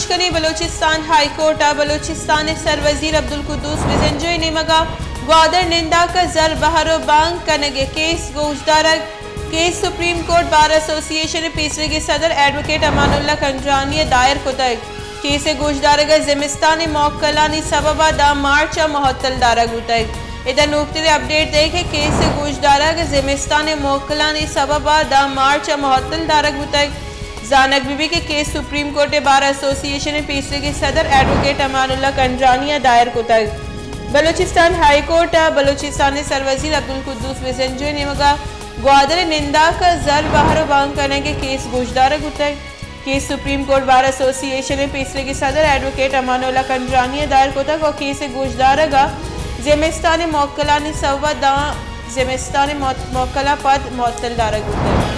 کنی Balochistan high court ء بلوچستان ء سروزیر عبدالقدوس بزنجو ء نیمگ ء گوادر ننداک ء زر بہر ء بانگ کنگ ء کیس گوشدارگ، کیس سپریم کورٹ بار ایسوسی ایشن ء پیسریگیں صدر ایڈووکیٹ امان اللہ کنڈرانی ء دائر کتگ۔ کیس ء گوشدارگ ء زمستان ء موکلانی سبب ء داں مارچ ء معطل دارگ بوتگ۔ ادا نوکتریں اپڈیٹ دئیگ کہ کیس ء گوشدارگ ء زمستان ء موکلانی سبب ء داں مارچ ء معطل دارگ بوتگ۔ زانگ بہ بیت کہ کیس سپریم کورٹ ء بار ایسوسی ایشن ء پیسریگیں صدر ایڈووکیٹ امان اللہ کنڈرانی ء دائر کتگ۔ بلوچستان ہائی کورٹ ء بلوچستان ء سروزیر عبدالقدوس بزنجو ء نیمگ ء گوادر ء ننداک ء زر بہر ء بانگ کنگ ء کیس گوشدارگ بوتگ۔ کیس سپریم کورٹ بار ایسوسی ایشن ء پیسریگیں صدر ایڈووکیٹ امان اللہ کنڈرانی ء دائر کتگ ء کیس ء گوشدارگ ء زمستان ء موکلانی سبب ء داں زمستان ء موت-، موکل ء پد معطل دارگ بوتگ۔